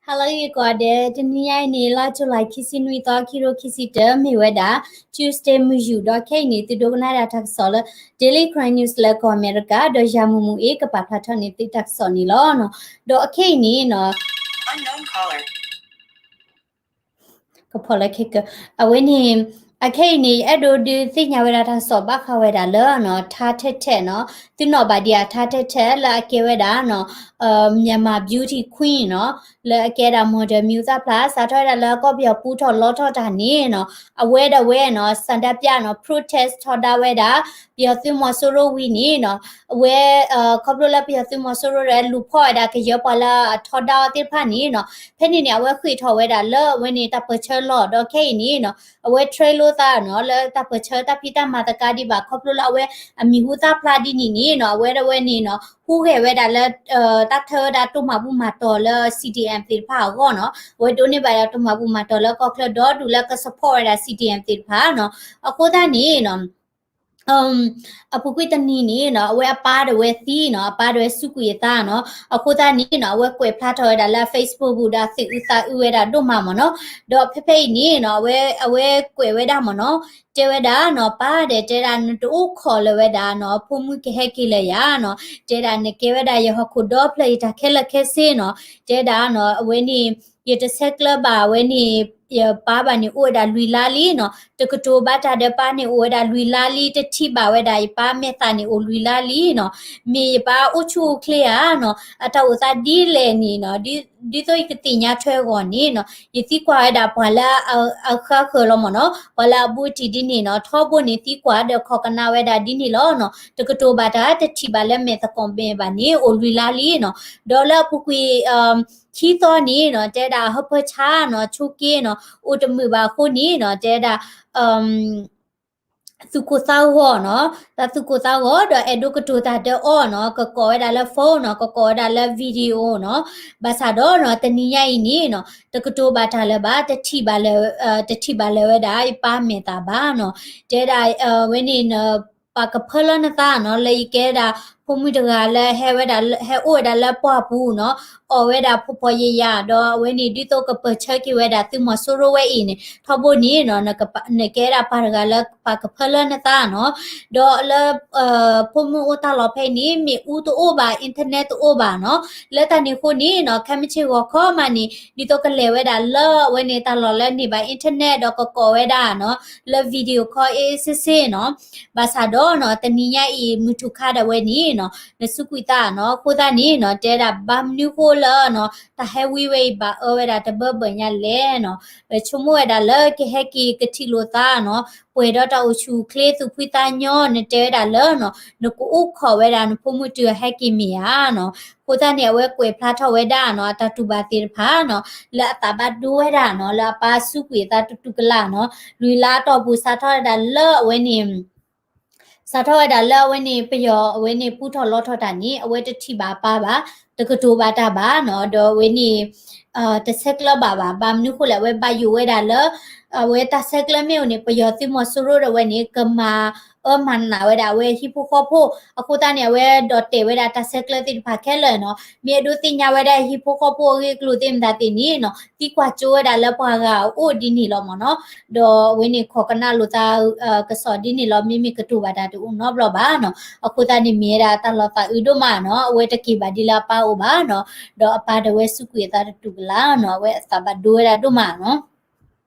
Hello ယကိးဂၤဒဲး, တနံၤညါအံၤန့ၣ် လါ July ခံဆံနွံသီ ခံကထိခံဆံတၢ မ့ၢ်ဝဲဒၣ် Tuesday မုၢ်ယူာ် ဒီးခဲအံၤန့ၣ် သုဒိကနၣ်ဒၣ်တၢ်ကစီၣ်လၢ Daily Karen News လၢကီၢ်အမဲရကၤ, ဒီးယၤမူးမူးအ့ၣ် ကပာ်ဖျါထီၣ်န့ၢ်သုတၢ်ကစီၣ်န့ၣ်လီၤ. ဒီးအခဲအံၤန့ၣ်နီၤ ကဖီၣ်လၢခဲကၢ, အဝဲန့ၣ် အခဲအံၤန့ၣ် ယအဲၣ်ဒိးဒုးသ့ၣ်ညါဝဲဒၣ်တၢ်ကစီၣ်ဘၣ်ဃးဝဲဒၣ်လၢနီၤ ထါထဲထဲနီၤ, သုနီၣ်ဘၣ်ဒံးဧါ ထါထဲထဲလၢအကဲဝဲဒၣ်နီၤ Myanmar Beauty Queen နီၤ, လၢအကဲဒၣ် model မံၤဟူသၣ်ဖျါ စးထီၣ်ဝဲဒၣ်လၢကီၢ်ပယီၤပူထီၣ်လီထီၣ်တၢ်န့ၣ်နီၤ, အဝဲဒၣ်ဝဲနီၤ ဆန္ဒပြနီၤ protest ထီဒါဝဲဒၣ် ပယီၤသုးမီၤစိရိၤဝံၤန့ၣ်နီၤ, အဝဲ ခီဖျိလၢပယီၤသုးမီၤစိရိၤဒီးလူၤဖီၣ်ဝဲဒၣ်ကယၢပှၤလၢအထီဒါအီၤသ့ၣ်တဖၣ်န့ၣ်နီၤ, ဖဲန့ၣ်န့ၣ် အဝဲဃ့ၢ်ထီၣ်ဝဲဒၣ်လၢအဝဲန့ၣ်တၢ်ပၢၢ်ဆၢလီၢ် ဒီးခဲအံၤန့ၣ်နီၤ အဝဲ train လိာ်သးနီၤ လၢတၢ်ပၢၢ်ဆၢတၢ်ဖံးတၢ်မၤသကါဒံးဘၣ် ခီဖျိလၢအဝဲအမံၤဟူသၣ်ဖျါဒ်န့ၣ်န့ၣ်နီၤ, အဝဲဒၣ်ဝဲန့ၣ်နီၤ ဟူးဂဲၤဝဲဒၣ်လၢ တၢ်ထၢဝဲဒၣ်တိၢ်မၤဘူၣ်မၤတီၤလၢ CDM သ့ၣ်တဖၣ်အဂီၢ်နီၤ, အဝဲဒိးန့ၢ်ဘၣ်ဒီးတိၢ်မၤဘူၣ်မၤတီၤလၢကီၢ်ချၢဒီဒူၣ်လၢက support ဝဲဒၣ် CDM သ့ၣ်တဖၣ်နီၤ, အဃိသတးန့ၣ်နီၤ အပူၤကွံာ်တနံၤန့ၣ်နီၤ အဝဲအပၢ်ဒၣ်ဝဲသံနီၤ, အပၢ်ဒၣ်ဝဲစူးကွံာ်အသးနီၤ, အဃိသတးန့ၣ်နီၤ အဝဲကွဲးဖျါထီၣ်ဝဲဒၣ်လၢ Facebook ပူၤဒီးသုးအုးသးအုးဝဲဒၣ်ဒိၣ်မးမ့ၢ်နီၤ, ဒီးဖဲဖဲအံၤန့ၣ်နီၤ အဝဲ အဝဲကွဲးဝဲဒၣ်မ့ၢ်နီၤ, တဲဝဲဒၣ်နီၤ ပၢ်ဒဲး တဲဒၣ်နတအိၣ်ခိးလၢၤဝဲဒၣ်နီၤ ဖိမုၣ်ကဟဲက့ၤလၢၤယၤနီၤ, တဲဒၣ်နကဲဝဲဒၣ်ယဟီၣ်ခိၣ်ဒီဖျၢၣ်အံၤတၢ်ခဲလၢာ်ခဲဆ့နီၤ, တဲဒၣ်နီၤ အဝဲန့ၣ် ယတဆဲးကျၢဘၣ်ဝဲန့ၣ် ယပၢ်ဘၣ်န့ၣ်အိၣ်ဝဲဒၣ်လွံၢ်လါလံနီၤ, တကတိၤဘၣ်တၢ်ဒီးပၢ်န့ၣ်အိၣ်ဝဲဒၣ်လွံၢ်လါလံ, တထံၣ်ဘၣ်ဝဲဒၣ်ယပၢ်မဲာ်သၣ်န့ၣ်အိၣ်လွံၢ်လါလံနီၤ, မ့ၢ်ယပၢ်အိၣ်ဆူၣ်အိၣ်ချ့ဧါနီၤ, အတၢ်အိၣ်သးဒ်လဲၣ်န့ၣ်နီၤ, ဒ်သိးယကသ့ၣ်ညါထွဲအဂီၢ်န့ၣ်နီၤ ယသံကွၢ်ဝဲဒၣ်ပှၤလၢအဃၢဃၢၤလီၤမ့ၢ်နီၤ, ပှၤလၢအဘူးတံၢ်ဒ်န့ၣ်နီၤ, ထီဘိန့ၣ်သံကွၢ်ဒီးခိးကနၣ်ဝဲဒၣ်ဒ်န့ၣ်လီၤနီၤ, တကတိၤဘၣ်တၢ် တထံၣ်ဘၣ်လၢမဲာ်သၣ်ကိးမဲာ်ဘၣ်န့ၣ် အိၣ်လွံၢ်လါလံနီၤ, ဒီးလၢအပူၤကွံာ် ခံသီန့ၣ်နီၤ တဲဒၣ်ဟၢဖၢဆါနီၤ ဆိးက့နီၤ အိၣ်တမုာ်ဘၣ်အဃိန့ၣ်နီၤ တဲဒၣ် သူၣ်ကိၢ်သးဂီၤနီၤ, တၢ်သူၣ်ကိၢ်သးဂီၤ ဒီးအဲၣ်ဒိးကတိၤတၢ်ဒီးအီၤနီၤ, ကကိးဝဲဒၣ်လၢ phone နီၤ, ကကိးဝဲဒၣ်လၢ video နီၤ, ဘၣ်ဆၣ်ဒီးနီၤ တနံၤညါအံၤန့ၣ်နီၤ တကတိၤဘၣ်တၢ်လၢၤဘၣ်, တထံၣ်ဘၣ်လၢၤ, တထံၣ်ဘၣ်လၢၤဝဲဒၣ်ယပၢ်မဲာ်သၣ်ဘၣ်နီၤ, တဲဒၣ် ဝဲန့ၣ် ပာ်ကဖၢလၢနသးနီၤ လၢယကဲဒၣ်ဖိမုၣ်တဂၤလၢဟဲဝဲဒၣ် ဟဲအိၣ်ဝဲဒၣ်လၢပှၢ်ပူၤနီၤ, အီၣ်ဝဲဒၣ်ဖှီၣ်ဖှီၣ်ယာ်ယာ် ဒီးအဝဲန့ၣ် ဒ်သိးကပၢၢ်ဆၢက့ၤဝဲဒၣ်သုးမီၤစိရိၤဝဲအံၤန့ၣ် ထီဘိန့ၣ်နီၤ နကဲဒၣ်ပၢ်တဂၤလၢပာ်ကဖၢလၢနသးနီၤ, ဒီးလၢ ဖိမုၣ်အိၣ်တၢ်လီၢ်ဖဲအံၤန့ၣ် မ့ၣ်အူတအိၣ်ဘၣ် internet တအိၣ်ဘၣ်နီၤ, လၢတၢ်န့ၣ်အဃိန့ၣ်နီၤ ခဲမုၢ်ဆ့ၣ်ဂီၤခီမးန့ၣ် ဒ်သိးကလဲၤဝဲဒၣ်လၢအဝဲန့ၣ်တၢ်လီၢ်လၢန့ၢ်ဘၣ် internet ဒီးကကိးဝဲဒၣ်နီၤ လၢ video call အ့ၣ်စ့ၣ်စ့ၣ်နီၤ, ဘၣ်ဆၣ်ဒီးနီၤ တနံၤညါအံၤ မုၢ်ထူၣ်ခါဒၣ်ဝဲန့ၣ်နီၤ နစူးကွံာ်သးနီၤ, အဃိသတးန့ၣ်နီၤ တဲဒၣ်ဘၣ်မနုၤဃိလၢနီၤ တၢ်ဟဲဝံဝဲအံၤဘၣ်အၢဝဲဒၣ်တဘၢဘၢၣ်ညါလဲၣ်နီၤ, ပဆိကမိၣ်ဝဲဒၣ်လၢကဟဲက့ၤကထံၣ်လိာ်သးနီၤ, ပှဲၤဒီးတၢ်အိၣ်ဆူၣ်အိၣ်ချ့သူၣ်ဖှံသးညီ နတဲဝဲဒၣ်လၢနီၤ နကအိၣ်ခိးဝဲဒၣ်နဖိမုၣ်တုၤအဟဲက့ၤမ့ၢ်ဧါနီၤ, အဃိသတးန့ၣ် အဝဲကွဲးဖျါထီၣ်ဝဲဒၣ်နီၤ အတၢ်တူၢ်ဘၣ်သ့ၣ်တဖၣ်နီၤ လၢအသးဘၣ်ဒိဝဲဒၣ်နီၤ လၢအပၢ်စူးကွံာ်အသးတတူၢ်ကလာ်နီၤ, လွံၢ်လါအတီၢ်ပူၤ စးထီၣ်ဝဲဒၣ်လၢအဝဲန့ၣ် စးထီၣ်ဝဲဒၣ်လၢအဝဲန့ၣ် ပယီၤအဝဲန့ၣ်ပူထီၣ်လီထီၣ်တၢ်န့ၣ် အဝဲတထံၣ်ဘၣ်အပၢ်ဘၣ်, တကတိၤဘၣ်တၢ်ဘၣ်နီၤ, ဒီးအဝဲန့ၣ် တဆဲးကျၢဘၣ်ဘၣ်, ဘၣ်မနုၤဃိလဲၣ် အဝဲဘၣ်ယိၣ်ဝဲဒၣ်လၢ အဝဲတၢ်ဆဲးကျၢမ့ၢ်အိၣ်န့ၣ် ပယီၤသုးမီၤစိရိၤဒီးအဝဲန့ၣ် ကမၤအၢမၤနးဝဲဒၣ်အဝဲဟံၣ်ဖိဃီဖိ, အဃိသတးန့ၣ် အဝဲဒိးတဲာ်ဝဲဒၣ်တၢ်ဆဲးကျၢသ့ၣ်တဖၣ်ခဲလၢာ်နီၤ, မ့ၢ်အဲၣ်ဒိးသ့ၣ်ညါဝဲဒၣ်ဟံၣ်ဖိဃီဖိအဂ့ၢ်အကျိၤသ့ၣ်မတၤသ့ၣ်န့ၣ်နီၤ သံကွၢ်ကၠိဝဲဒၣ်လၢပှၤဂၤအအိၣ်ဒ်န့ၣ်လီၤမ့ၢ်နီၤ, ဒီးအဝဲန့ၣ်ခိးကနၣ်လိာ်သး ကစီၣ်ဒ်န့ၣ်လီၤ, မ့မ့ၢ်ကတိၤဘၣ်တၢ်တအိၣ်နီတဘျီဘၣ်နီၤ, အဃိသတးန့ၣ်မ့ၢ်ဝဲဒၣ်တၢ်လီၤသးအုးဒိၣ်မးနီၤ, အဝဲတက့ၤဘၣ်ဒ်လၢအပၢ်အိၣ်ဘၣ်နီၤ, ဒီးအပၢ်ဒၣ်ဝဲစူးကွံာ်အသးတတူၢ်ကလာ်နီၤ, အဝဲအသးဘၣ်ဒိဝဲဒၣ်ဒိၣ်မးနီၤ.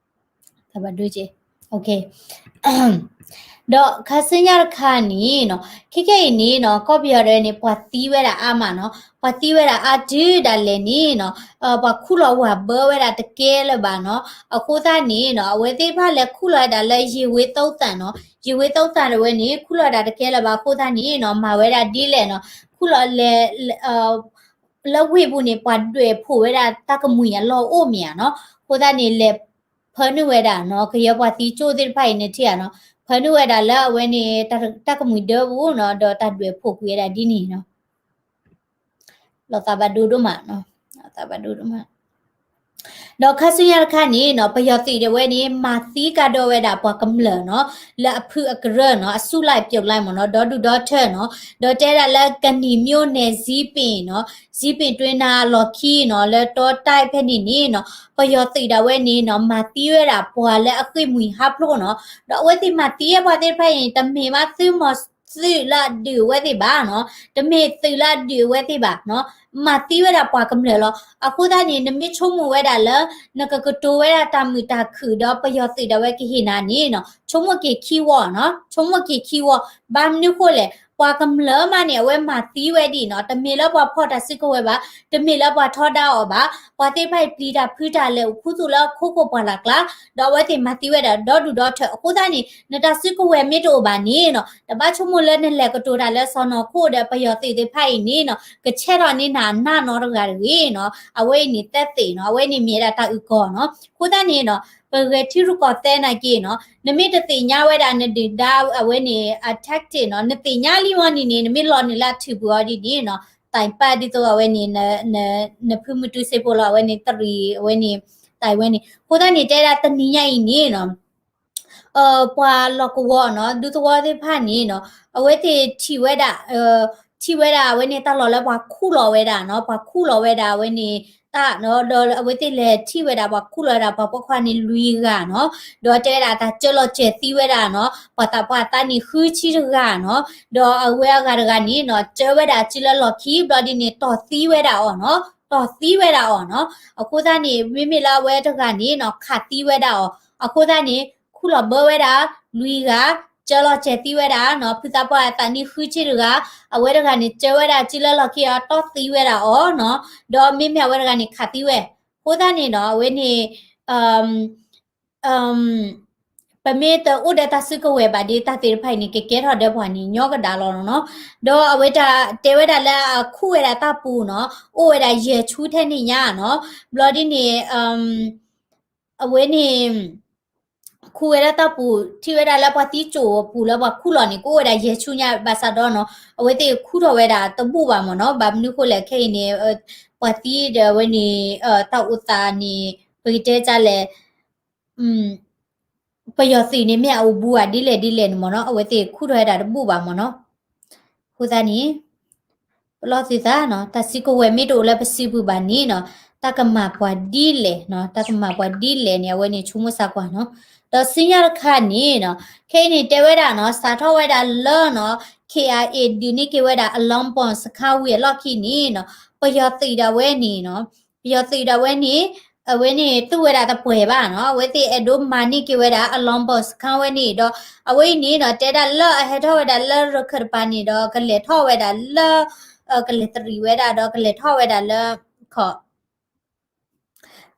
သးဘၣ်ဒိက့ၤ, ဒီးခါဆူညါတခါန့ၣ်နီၤ, ခဲခဲအံၤန့ၣ်နီၤ ကီၢ်ပယီၤဒၣ်ဝဲန့ၣ် ပှၤသံဝဲဒၣ်အါမးနီၤ, ပှၤသံဝဲဒၣ်အါတုၤဒၣ်လဲာ်န့ၣ်နီၤ, ပှၤခူၣ်လီၤဝၢ်ဘၢဝဲဒၣ်တကဲလၢၤဘၣ်နီၤ, အဃိသတးန့ၣ်နီၤ အဝဲသ့ၣ်တဖၣ်လဲၤခူၣ်လီၤဝဲဒၣ်လၢရေဝေးသုတ်သံနီၤ, ရေဝေးသုတ်သံဒၣ်ဝဲန့ၣ် ခူၣ်လီၤဝဲဒၣ်တကဲလၢၤဘၣ်အဃိသတးန့ၣ်နီၤ မၤဝဲဒၣ်ဒ်လဲၣ်နီၤ, ခူၣ်လီၤလဲၤ လၢဝ့ၢ်ပူၤန့ၣ် ပှၤဒွဲၣ်ဖှိၣ်ဝဲဒၣ်တၢ်ကမှံၤအလီၢ်အိၣ်မ့ၢ်ဧါနီၤ, အဃိသတးန့ၣ် လဲၤဖၢနုာ်ဝဲဒၣ်နီၤ, ကယၢပှၤသံကၠိၣ်သ့ၣ်တဖၣ်အံၤန့ၣ်ထံၣ်ဧါနီၤ, ဖၢနုာ်ဝဲဒၣ်လၢအဝဲန့ၣ် တၢ်ကမှံၤဒၢပူၤနီၤ, ဒီးတၢ်ဒွဲၣ်ဖှိၣ်ကွံာ်ဝဲဒၣ်ဒ်န့ၣ်နီၤ. လီၤသးဘၣ်ဒိဒိၣ်မးနီၤ, လီၤသးဘၣ်ဒိဒိၣ်မး. ဒီးခါဆူညါတခါန့ၣ်နီၤ ပယီၤသုးဒၣ်ဝဲန့ၣ် မၤသံကဒီးဝဲဒၣ်ပှၤကမျၢၢ်နီၤ လၢအဖုအကရၢနီၤ အစုလိုက်အပြုံလိုက်မ့ၢ်နီၤ ဒီဒူၣ်ဒီထၢနီၤ ဒီးတဲဒၣ်လၢ ကနံၤမၠိန့ၣ် ဇီးပ့ၣ်နီၤ ဇီးပ့ၣ်တွ့နၤအလီၢ်ခံနီၤ လၢတီတၢ်ဖဲန့ၣ်န့ၣ်နီၤ ပယီၤသုးဒၣ်ဝဲန့ၣ်နီၤ မၤသံဝဲဒၣ်ပှၤလၢအဃ့ၢ်မှံဟးဖျိးနီၤ ဒီးအဝဲသ့ၣ်မၤသံဝဲပှၤသ့ၣ်တဖၣ်အံၤန့ၣ် တမ့ၢ်ဘၣ်သုးမီၤ သုးလၢအဒုးအဝဲသ့ၣ်ဘၣ်နီၤ တမ့ၢ်သုးလၢအဒုးအဝဲသ့ၣ်ဘၣ်နီၤ မၤသံဝဲဒၣ်ပှၤကမျၢၢ်လီၤ. အဃိသတးန့ၣ် နမ့ၢ်ဆိကမိၣ်ဝဲဒၣ်လၢ နကကတိၤဝဲဒၣ်တၢ်မုာ်တၢ်ခုၣ်ဒီးပယီၤသုးဒၣ်ဝဲကဟ့ၣ်နၤန့ၣ်နီၤ ဆိကမိၣ်က့ၤခံဝီနီၤ ဆိကမိၣ်က့ၤခံဝီ ဘၣ်မနုၤဃိလဲၣ် ပှၤကမျၢၢ်မးန့ၣ် အဝဲမၤသံဝဲဒၣ်နီၤ တမ့ၢ်လၢပှၤဖီၣ်တၢ်စုကဝဲၤဘၣ် တမ့ၢ်လၢပှၤထီဒါအီၤဘၣ် ပှၤသ့ၣ်တဖၣ်အံၤပျံၤတၢ်ဖုးတၢ်လဲၤအိၣ်ခူသူၣ်လၢခိခိၣ်ပှၢ်လၢ်ကျါ ဒီးအဝဲသ့ၣ်မၤသံဝဲဒၣ်ဒီဒူၣ်ဒီထၢ အဃိသတးန့ၣ် နတၢ်စုကဝဲၤမ့ၢ်တအိၣ်ဘၣ်န့ၣ်နီၤ တဘၣ်ဆိကမိၣ်လၢနလဲၤကတိၤတၢ်လၢစီၢ်နီၤခိၣ်ဒီးပယီၤသုးသ့ၣ်တဖၣ်အံၤန့ၣ်နီၤ ကဆဲးထီၣ်န့ၢ်နၤအနးနီတဂၤတဂ့ၤနီၤ အဝဲအံၤန့ၣ်သဲသ့ၣ်နီၤ အဝဲန့ၣ်မ့ၢ်ဝဲဒၣ်တၢ်အုၣ်ကီၤနီၤ အဃိသတးန့ၣ်နီၤ ပဂဲၤထံရူၢ်ကီၢ်သဲနာ်က့နီၤ နမ့ၢ်တသ့ၣ်ညါဝဲဒၣ်နဒုၣ်ဒါအဝဲန့ၣ် အ tactic နီၤ နသ့ၣ်ညါလံမီၢ်န့ၣ်န့ၣ် နမ့ၢ်လီၤနုာ်လၢအထုးပူၤအီၤဒ်န့ၣ်နီၤ သးပာ်ဒ်သိးအဝဲန့ၣ် နဖုမုၢ်တူစ့ဖိလီၤ အဝဲန့ၣ်တရံးအဝဲန့ၣ် တၢ်အဝဲန့ၣ် အဃိသတးန့ၣ် တဲဒၣ်တနံၤညါအံၤန့ၣ်နီၤ ပှၤလီၢ်ကဝီၤနီၤ ဒူသဝီသ့ၣ်တဖၣ်န့ၣ်နီၤ အဝဲသ့ၣ်ထံၣ်ဝဲဒၣ် ထံၣ်ဝဲဒၣ်အဝဲန့ၣ်တၢ်လီၢ်လၢပှၤခူၣ်လီၤဝဲဒၣ်နီၤ ပှၤခူၣ်လီၤဝဲဒၣ်အဝဲန့ၣ် တၢ်နီၤ ဒီးအဝဲသ့ၣ်လဲၤထံၣ်ဝဲဒၣ်ပှၤခူၣ်လီၤဝဲဒၣ်ပှၤပိာ်ခွါန့ၣ်လွံၢ်ဂၤနီၤ ဒီးတဲဝဲဒၣ်တၢ်စၢလီၤစဲၤသံဝဲဒၣ်နီၤ ပှၤသးပှၢ်သးန့ၣ်ဃုဆံတဂၤနီၤ ဒီးအဝဲအဂၤတဂၤန့ၣ်နီၤ စၢဝဲဒၣ်စုလၢလီၢ်ခံ ဘျီဒ်န့ၣ် တီၢ်သံဝဲဒၣ်အီၤနီၤ တီၢ်သံဝဲဒၣ်အီၤနီၤ အဃိသတးန့ၣ် မ့မ့ၢ်လၢအဝဲတဂၤန့ၣ်နီၤ ခးသံဝဲဒၣ်အီၤ အဃိသတးန့ၣ် ခူၣ်လီၤဘၢဝဲဒၣ် လွံၢ်ဂၤ စၢလီၤစဲၤသံဝဲဒၣ်နီၤ ဖုသးပှၢ်သးန့ၣ်ဃုဆံတဂၤ အဝဲတဂၤန့ၣ် စၢဝဲဒၣ်စုလၢလီၢ်ခံအီၤ တီၢ်သံဝဲဒၣ်အီၤနီၤ ဒီးမ့မ့ၢ်အဝဲတဂၤန့ၣ် ခးသံဝဲ အဃိသတးန့ၣ်နီၤ အဝဲန့ၣ် ပမ့ၢ်တအိၣ်ဒီးတၢ်စုကဝဲၤဘၣ်ဒီး တၢ်သ့ၣ်တဖၣ်အံၤန့ၣ် ကကဲထီၣ်ဒီးပှၤန့ၣ် ညီကဒၣ်လီၤနီၤ ဒီးအဝဲတၢ်တဲဝဲဒၣ်လၢအခူၣ်ဝဲဒၣ်တၢ်ပူၤနီၤ အိၣ်ဝဲဒၣ်ယဲၢ်ဆူထဲန့ၣ်ညါနီၤ ဘျီဒ်န့ၣ် အဝဲန့ၣ် ခူၣ်ဝဲဒၣ်တၢ်ပူၤ ထံၣ်ဝဲဒၣ်လၢပှၤသံစိၣ်အပူၤလၢပှၤခူၣ်လီၤန့ၣ် ကအိၣ်ဝဲဒၣ်ယဲၢ်ဆူညါ ဘၣ်ဆၣ်ဒီးနီၤ အဝဲသ့ၣ်ခူၣ်ထီၣ်ဝဲဒၣ်တဘူၣ်ဘၣ်မ့ၢ်နီၤ ဘၣ်မနုၤဃိလဲၣ်ခဲအံၤန့ၣ် ပှၤသံဒီးအဝဲန့ၣ် တၢ်အိၣ်သးန့ၣ် ပကတဲဒ်လဲၣ် ပယီၤသုးန့ၣ်မ့ၢ်အအိၣ်ဘူးဧါဒ်လဲၣ်ဒ်လဲၣ်န့ၣ်မ့ၢ်နီၤ အဝဲသ့ၣ်ခူၣ်ထီၣ်ဝဲဒၣ်တဘူၣ်ဘၣ်မ့ၢ်နီၤ အဃိသတးန့ၣ် ပလီၢ်သုသးနီၤ တၢ်စုကဝဲၤမ့ၢ်တအိၣ်လၢပစုပူၤဘၣ်န့ၣ်နီၤ တၢ်ကမၤပှၤဒ်လဲၣ်နီၤ တၢ်ကမၤပှၤဒ်လဲၣ်န့ၣ် အဝဲန့ၣ်ဆိကမိၣ်သံကွၢ်နီၤ ဒီးဆူညါတခါန့ၣ်နီၤ ခဲအံၤန့ၣ်တဲဝဲဒၣ်နီၤ စးထီၣ်ဝဲဒၣ်လၢနီၤ K I A ဒုးန့ၢ်က့ၤဝဲဒၣ် အလီၢ်ပိၢ်စခါဝံၤအလီၢ်ခံန့ၣ်နီၤ ပယီၤသုးဒၣ်ဝဲန့ၣ်နီၤ ပယီၤသုးဒၣ်ဝဲန့ၣ် အဝဲန့ၣ်သူဝဲဒၣ်တပှဲၤဘၣ်နီၤ အဝဲသ့ၣ်အဲၣ်ဒိးမၤန့ၢ်က့ၤဝဲဒၣ် အလီၢ်ပိၢ်စခါဝဲန့ၣ်ဒီး အဝဲအံၤန့ၣ်နီၤ တဲဒၣ်လၢအဟဲထီၣ်ဝဲဒၣ်လၢရခၢၣ်တပၤန့ၣ်ဒီး ကလဲၤထီၣ်ဝဲဒၣ်လၢ ကလဲၤတရံးဝဲဒၣ်ဒီး ကလဲၤထီၣ်ဝဲဒၣ်လၢ ခီ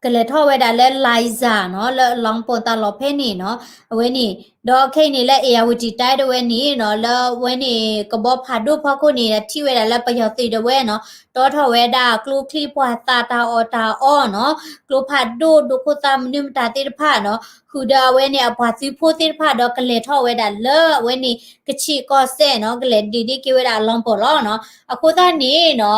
ကလဲၤထီၣ်ဝဲဒၣ်လၢ Liza နီၤ လၢအလီၢ်ပိၢ်တၢ်လီၢ်ဖဲန့ၣ်နီၤ အဝဲန့ၣ် ဒီးခဲအံၤန့ၣ်လၢ အ့ၣ်ယၣ်ဝတံၣ်တၢ်ဒၣ်ဝဲန့ၣ်နီၤ လၢအဝဲန့ၣ် ကဘီဖးဒိၣ်ဖီခိၣ်န့ၣ် ထံၣ်ဝဲဒၣ်လၢပယီၤသုးဒၣ်ဝဲနီၤ တီထီၣ်ဝဲဒၣ်ကျိချံမျိာ်သၣ်တၢ်အီၣ်တၢ်အီနီၤ ကျိဖးဒိၣ်ဒိၣ်ခိၣ်သၣ်မနုၤမတၤသ့ၣ်တဖၣ်နီၤ ဃုာ်ဒီးအဝဲန့ၣ် အပှၤသုးဖိသ့ၣ်တဖၣ်ဒီးကလဲၤထီၣ်ဝဲဒၣ်လၢအဝဲန့ၣ် ကဆံးကီၢ်စဲၣ်နီၤ ကလဲၤဒုးန့ၢ်က့ၤဝဲဒၣ်အလီၢ်ပိၢ်လီၤနီၤ အဃိသတးန့ၣ်နီၤ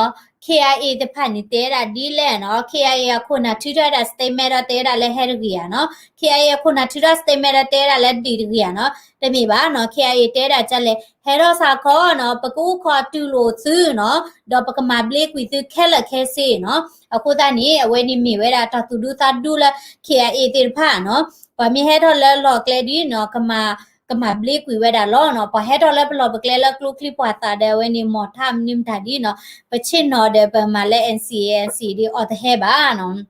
K I A တဖၣ်န့ၣ် တဲဒၣ်ဒ်လဲၣ်နီၤ K I A အခိၣ်နၢ်ထုးထီၣ်ဝဲဒၣ် statement ဒီးတဲဝဲဒၣ်လၢဟဲတဂ့ၤဧါနီၤ K I A အခိၣ်နၢ်ထုးထီၣ် statement ဒီးတဲဝဲဒၣ်လၢဒုးတဂ့ၤဧါနီၤ တမ့ၢ်ဘၣ်နီၤ K I A တဲဒၣ်ဒ်လဲၣ် ဟဲထီၣ်စးခီနီၤ ပကအိၣ်ခိးတူၢ်လိာ်သုနီၤ ဒီးပကမၤဘျ့ကွံာ်သုခဲလၢာ်ခဲဆ့နီၤ အဃိသတးန့ၣ် အဝဲန့ၣ်မ့ၢ်ဝဲဒၣ်တၢ်သူၣ်ဒူသးဒူလၢ K I A သ့ၣ်တဖၣ်နီၤ ပှၤမ့ၢ်ဟဲထီၣ်လၢလီၢ်ကျဲဒ်နီၤ ကမၤ ကမၤဘျ့ကွံာ်ဝဲဒၣ်လီၤနီၤ ပှၤဟဲထီၣ်လၢပလီၢ်ပကျဲလၢကျိချံမျိာ်သၣ်ဒီး အဝဲန့ၣ်မီၢ်ထၣ်မနုၤမတၤဒ်နီၤ ပဆ့ၣ်နီၤဒီးပမၤလၢ N C A N C A ဒ်အီၤတဟဲဘၣ်နီၤ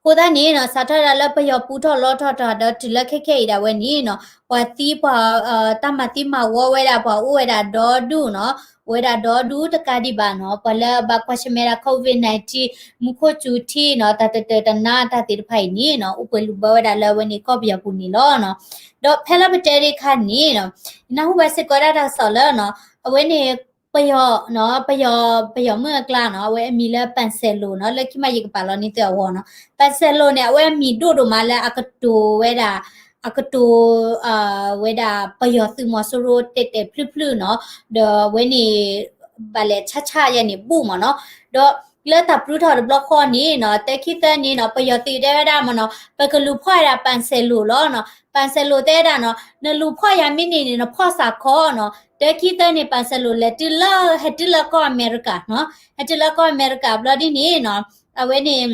အဃိသတးန့ၣ်နီၤ စးထီၣ်ဒၣ်လၢပယီၤပူထီၣ်လီထီၣ်တၢ်ဒီးတုၤလၢခဲခဲအံၤဒၣ်ဝဲန့ၣ်နီၤ ပှၤသံပှၤ တၢ်မၤသံမၤဝီဝဲဒၣ်ပှၤအိၣ်ဝဲဒၣ်ဒီဒူၣ်နီၤ အိၣ်ဝဲဒၣ်ဒီဒူၣ်တကးဒံးဘၣ်နီၤ ပှၤလၢဘၣ်ကွၢ်ဆၢၣ်မဲာ်ဒၣ် COVID nineteen မူခိၣ်စူၤထံနီၤ တၢ်တတၢာ်တနါတၢ်သ့ၣ်တဖၣ်အံၤန့ၣ်နီၤ အိၣ်ပှဲၤလူၤဘၢဝဲဒၣ်လၢအဝဲန့ၣ်ကီၢ်ပယီၤပူၤန့ၣ်လီၤနီၤ ဒီးဖဲလၢပတဲဒၣ်ခါန့ၣ်နီၤ နၢ်ဟူဘၣ်စ့ၢ်ကီးဒၣ်တၢ်ကစီၣ်လၢနီၤ အဝဲန့ၣ် ပယီၤနီၤ ပယီၤ ပယီၤမုၣ်အကျါနီၤ အဝဲအမံၤလၢ ပၣ်စဲးလိၤနီၤ လၢခံမးယကပာ်လီၤန့ၢ်သုအဂီၢ်နီၤ ပၣ်စဲးလိၤန့ၣ် အဝဲအမံၤဒိၣ်ဒိၣ်မးလၢအကတိၤဝဲဒၣ် အကတိၤ ဝဲဒၣ်ပယီၤသုးမီၤစိရိၤတဲာ်တဲာ်ဖျုးဖျုးနီၤ ဒီးအဝဲန့ၣ် ဘၣ်လဲၤဆါဆါယဲန့ၣ်ဘူၣ်မးနီၤ ဒီး လၢတၢ်ပြူထီၣ်တဘျီဃီန့ၣ်နီၤ တၢခံသၢန့ၣ်နီၤ ပယီၤသုးတဲဝဲဒၣ်မ့ၢ်နီၤ ပကလူၤဖီၣ်ဝဲဒၣ် ပၣ်စဲးလိာ် လီၤနီၤ. ပၣ်စဲးလိာ်တဲဝဲဒၣ်နီၤ နလူၤဖီၣ်ယၤမ့ၢ်န့ၢ်န့ၣ် နဖီၣ်စးခီနီၤ. တၢခံသၢန့ၣ် ပၣ်စဲးလိာ်လဲၤတုၤလၢ ဟဲတုၤလၢကီၢ်အမဲရကၤနီၤ. ဟဲတုၤလၢကီၢ်အမဲရကၤဘျီဒ်န့ၣ်နီၤ အဝဲန့ၣ်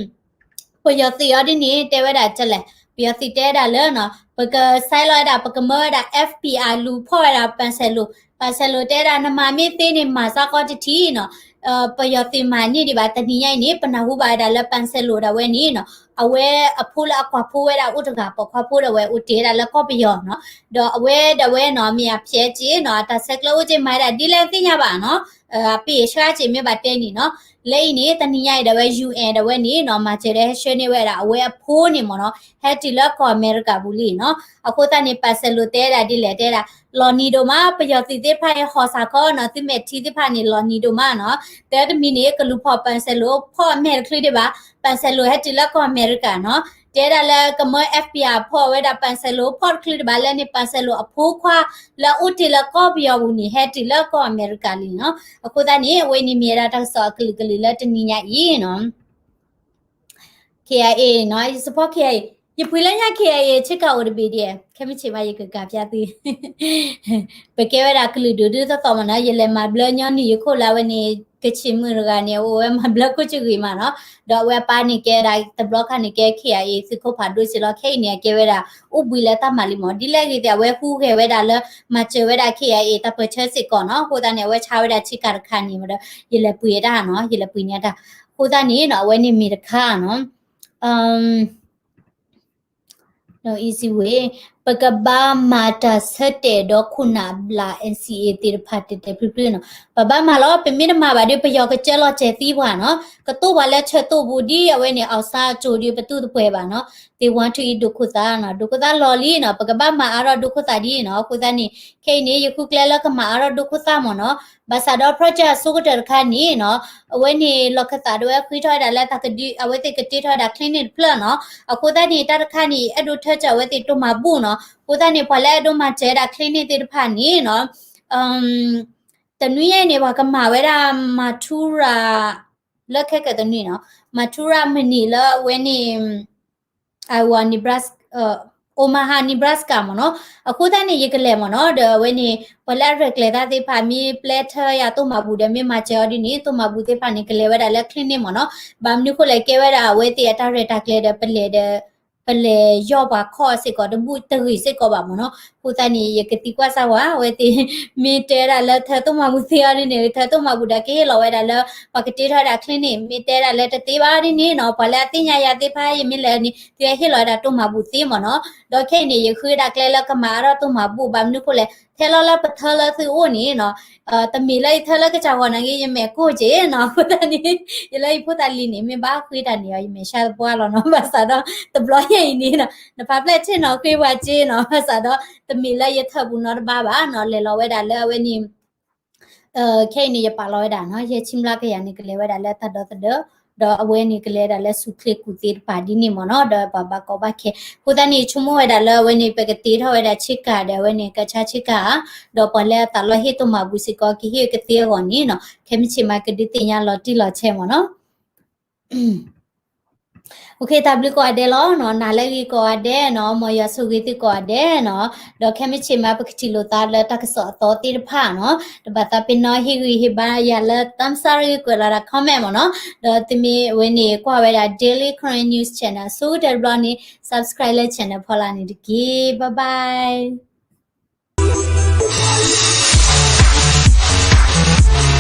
ပယီၤသုးအီၤဒ်န့ၣ် တဲဝဲဒၣ်ကလဲၣ်, ပယီၤသုးတဲဝဲဒၣ်လၢနီၤ ပကဆဲးလီၤဝဲဒၣ် ပကမၢဝဲဒၣ် FBI လူၤဖီၣ်ဝဲဒၣ် ပၣ်စဲးလိာ်, ပၣ်စဲးလိာ်တဲဝဲဒၣ် နမၤမ့ၢ်သ့န့ၣ် မၤစးကီးတထံၣ်နီၤ. ပယီၤသုးမၤန့ၢ်ဒံးဘၣ် တနံၤညါအံၤန့ၣ် ပနၢ်ဟူဘၣ်ဝဲဒၣ်လၢ ပၣ်စဲးလိာ်ဒၣ်ဝဲန့ၣ်နီၤ အဝဲအဖိလၢအကွၢ်ဖိဝဲဒၣ်အိၣ်တဂၤ ပိာ်ခွါဖိဒၣ်ဝဲအိၣ်တ့ၢ်ဝဲဒၣ်လၢကီၢ်ပယီၤနီၤ. ဒီးအဝဲဒၣ်ဝဲနီၤ မ့ၢ်အဖျဲးက့နီၤ အတၢ်ဆဲးကျၢအိၣ်က့မၤဒၣ်ဒ်လဲၣ်သ့ၣ်ညါဘၣ်နီၤ. အပ့ၢ်ဆှါက့မ့ၢ်ဘၣ်တဲန့ၣ်နီၤ. လၢအံၤန့ၣ် တနံၤညါအံၤဒၣ်ဝဲ ယူၣ်အဲၣ် ဒၣ်ဝဲန့ၣ်နီၤ မၤစၢၤဒီးဟဲဆှၢန့ၢ်ဝဲဒၣ် အဝဲအဖိန့ၣ်မ့ၢ်နီၤ ဟဲတုၤလၢကီၢ်အမဲရကၤပူၤလံနီၤ. အဃိသတးန့ၣ် ပၣ်စဲးလိာ်တဲဒၣ်ဒ်လဲၣ်တဲဒၣ် လီၤနံၤဒိၣ်မး ပယီၤသုးသ့ၣ်တဖၣ်အံၤ ဟီၣ်စးခီနီၤ သုမဲာ်ထံသ့ၣ်တဖၣ်န့ၣ် လီၤနံၤဒိၣ်မးနီၤ. တၢ်တမံၤန့ၣ် ကလူၤဖီၣ်ပၣ်စဲးလိာ်ဖီၣ်အမဲာ်တချုးဒံးဘၣ်, ပၣ်စဲးလိာ်ဟဲတုၤလၢကီၢ်အမဲရကၤနီၤ. တဲဒၣ်လၢကမၢ FBI ဖီၣ်ဝဲဒၣ် ပၣ်စဲးလိာ်ဖီၣ်တချုးဒံးဘၣ်လၢန့ၣ် ပၣ်စဲးလိာ်အဖိခွါ လၢအအိၣ်တ့ၢ်လၢကီၢ်ပယီၤပူၤန့ၣ် ဟဲတုၤလၢကီၢ်အမဲရကၤလံနီၤ. အဃိသတးန့ၣ် အဝဲန့ၣ်မ့ၢ်ဝဲဒၣ်တၢ်ကစီၣ်အကလုာ်ကလုာ်လၢတနံၤညါအံၤနီၤ. KIA နီၤ ယ support KIA ယပှ့ၤလၢညါ KIA ဆ့ကၤအိၣ်တဘ့ၣ်ဒံး ခဲမုၢ်ဆ့ၣ်မး ယကကးပျးသု ပကဲဝဲဒၣ်ကလုာ်ဒူၣ်ဒူၣ်သီသီမ့ၢ်နီၤ. ယလဲၤမၤဘျၢညီနုၢ်ယခိၣ်လၢအဝဲန့ၣ် ကဆံးမုၣ်တဂၤန့ၣ် အအိၣ်ဝဲမၤဘျၢခိၣ်ဆ့ဂ့ၤမးနီၤ. ဒီးအဝဲအပၢ်န့ၣ်ကဲဒၣ်တဘျီခါန့ၣ်ကဲ KIA သုးခိၣ်ဖးဒိၣ်စ့ၢ်လီၤ. ခဲအံၤန့ၣ် အကဲဝဲဒၣ် အိၣ်ဘှံးလၢတၢ်မၤလံမ့ၢ် ဒ်လဲၣ်ဂ့ၤသ့ၣ် အဝဲဟူးဂဲၤဝဲဒၣ်လၢ မၤစၢၤဝဲဒၣ် KIA တၢ်ပၢၢ်ဆၢစ့ၢ်ကီးနီၤ. အဃိသတးန့ၣ် အဝဲဆါဝဲဒၣ်ဆ့ကၤတခါန့ၣ်ဒီး ယလဲၤပှ့ၤတၢ်နီၤ ယလဲၤပှ့ၤန့ၢ်တၢ်. အဃိသတးန့ၣ်နီၤ အဝဲန့ၣ်မ့ၢ်တခါနီၤ easy way ပကဘၣ်မၤတၢ်ဆၢတဲာ်ဒီးခိၣ်နၢ်ဘျး NCA သ့ၣ်တဖၣ်တဲာ်တဲာ်ဖျုးဖျုးနီၤ. ပဘၣ်မၤလီၤ ပမ့ၢ်တမၤဘၣ်ဒီး ပယီၤကစၢလီၤစဲၤသံပှၤနီၤ. ကတိၢ်ပှၤလၢဆၢတိၢ်ပူၤဒ်အဝဲန့ၣ် အောင်ဆန်းအကြို ဒီးပတူၢ်တပှဲၤဘၣ်နီၤ. They want to eat ဒိၣ်ခိၣ်သၣ်နီၤ ဒိၣ်ခိၣ်သၣ်လီၤလံနီၤ. ပကဘၣ်မၤအါထီၣ်ဒိၣ်ခိၣ်သၣ်ဒ်နီၤ. အဃိသတးန့ၣ် ခဲအံၤန့ၣ် ယဃုကျဲလၢကမၤအါထီၣ်ဒိၣ်ခိၣ်သၣ်မ့ၢ်နီၤ. ဘၣ်ဆၣ်ဒီး project အဆိကတၢၢ်တခါန့ၣ်နီၤ အဝဲန့ၣ်လီၢ်ခၢၣ်သးဒၣ်ဝဲဃ့ထီၣ်ဝဲဒၣ်လၢတၢ်ကဒု အဝဲသ့ၣ်ကတ့ထီၣ်ဝဲဒၣ် clinic တဖျၢၣ်နီၤ. အဃိသတးန့ၣ် တၢ်တခါန့ၣ် အဲၣ်ဒိးထၢစၢၤအဝဲသ့ၣ်တိၢ်မၤဘူၣ်နီၤ. အဃိသတးန့ၣ် ပှၤလၢအဲၣ်ဒိးမၤစၢၤဝဲဒၣ် clinic သ့ၣ်တဖၣ်န့ၣ်နီၤ တနွံညါအံၤန့ၣ် ပှၤကမၤဝဲဒၣ် Mathura လၢခဲကတနွံနီၤ Mathura မနုၤလၢအဝဲန့ၣ် Iowa Nebraska Omaha Nebraska မ့ၢ်နီၤ. အဃိသတးန့ၣ် ယကလဲၤမ့ၢ်နီၤ ဒီးအဝဲန့ၣ် ပှၤလၢအရဲၣ်ကျဲၤတၢ်သ့ၣ်တဖၣ် မ့ၢ်ပျဲထၢယၤတိၢ်မၤဘူၣ်ဒီး မ့ၢ်မၤစၢၤအီၤဒ်န့ၣ် တိၢ်မၤဘူၣ်သ့ၣ်တဖၣ်န့ၣ် ကလဲၤဝဲဒၣ်လၢ clinic မ့ၢ်နီၤ. ဘၣ်မနုၤဃိလဲၣ် ကဲဝဲဒၣ်အဝဲသ့ၣ်အတၢ်ရဲၣ်တၢ်ကျဲၤဒီး ပလဲၤဒီး ပလဲၤယီၢ်ပှၤခီၣ်စ့ၢ်ကီး တဘူၣ်တဂ့ၤစ့ၢ်ကီးဘၣ်မ့ၢ်နီၤ. အဃိသတးန့ၣ် ယကသံကွၢ်စၢ်ဝဲ အဝဲသ့ၣ် မ့ၢ်တဲဒၣ်လၢထၢတိၢ်မၤဘူၣ်သ့အီၤဒ်န့ၣ် ထၢတိၢ်မၤဘူၣ်ဒီးကဟ့ၣ်လီၤဝဲဒၣ်လၢ ပှၤကတ့ထီၣ်ဝဲဒၣ် clinic မ့ၢ်တဲဒၣ်လၢတသ့ဘၣ်ဒ်န့ၣ်နီၤ ပှၤလၢအသ့ၣ်ညါယၤသ့ၣ်တဖၣ် ယမ့ၢ်လဲၤန့ၣ် သုဟ့ၣ်လီၤဝဲဒၣ်တိၢ်မၤဘူၣ်သ့မ့ၢ်နီၤ. ဒီးခဲအံၤန့ၣ် ယဃုဒၣ်ကျဲလၢကမၤအါထီၣ်တိၢ်မၤဘူၣ် ဘၣ်မနုၤဃိလဲၣ် ထဲလီၤလၢပထၢလၢသုအိၣ်န့ၣ်နီၤ တမ့ၢ်လၢယထၢလၢကစၢ်ဂီၤနာ်က့ ယမဲာ်ကိၢ်က့နီၤ. အဃိသတးန့ၣ် ယလၢယဖိသၣ်လံၤန့ၣ် မ့ၢ်ဘၣ်ဃ့တၢ်န့ၣ်အီၤ ယမဲာ်ဆှးသပှၢ်လီၤနီၤ. ဘၣ်ဆၣ်ဒီး တဘျီညါအံၤန့ၣ်နီၤ နဖးဖျဲၣ်ဆ့ၣ်နီၤ ဃ့ဝဲက့နီၤ. ဘၣ်ဆၣ်ဒီး တမ့ၢ်လၢယထၢပူၤနီတဘ့ၣ်ဘၣ်နီၤ လဲၤလီၤဝဲဒၣ်လၢအဝဲန့ၣ် ခဲအံၤန့ၣ် ယပာ်လီၤဝဲဒၣ်နီၤ ယဲၢ်ဆံမျးကယၤန့ၣ် ကလဲၤဝဲဒၣ်လၢတၢ်ဒီသဒၢ ဒီးအဝဲန့ၣ်ကလဲၤဒၣ်လၢဆူၣ်ချ့ကူၣ်သ့တဖၣ်ဒ်န့ၣ်မ့ၢ်နီၤ ဒီးပှၤဘၣ်ကီဘၣ်ခဲ အဃိသတးန့ၣ် ဆိကမိၣ်ဝဲဒၣ်လၢအဝဲန့ၣ် ပကတ့ထီၣ်ဝဲဒၣ်ဆ့ကၤဒီးအဝဲန့ၣ် ကဆါဆ့ကၤဧါ ဒီးပှၤလၢအသးလီဟ့ၣ်တိၢ်မၤဘူၣ်စ့ၢ်ကီး ကဟ့ၣ်ကသ့အဂီၢ်န့ၣ်နီၤ ခဲမုၢ်ဆ့ၣ်မးကဒုးသ့ၣ်ညါလီၤတံၢ်လီၤဆဲးမ့ၢ်နီၤ. တၢ်ဘျုးကိးဂၤဒဲးလီၤနီၤ နၤလၢအဂ့ၤကိးဂၤဒဲးနီၤ မ်ယွၤဆိၣ်ဂ့ၤသုကိးဂၤဒဲးနီၤ ဒီးခဲမုၢ်ဆ့ၣ်မး ပကထံၣ်လိာ်သးလၢတၢ်ကစီၣ်အသီသ့ၣ်တဖၣ်နီၤ တဘၣ်သးပ့ၤနီၣ်ဟ့ၣ်ဂံၢ်ဟ့ၣ်ဘါယၤလၢ သးစၢ်ရ့ကွဲးလီၤဒၣ် comment မ့ၢ်နီၤ ဒီးသုမ့ၢ်ဝဲန့ၣ် ကွၢ်ဝဲဒၣ် Daily Karen News Channel ဆိကတၢၢ်တဘျီန့ၣ် subscribe လၢ channel ဖီလာ်န့ၣ်တက့ၢ် bye bye.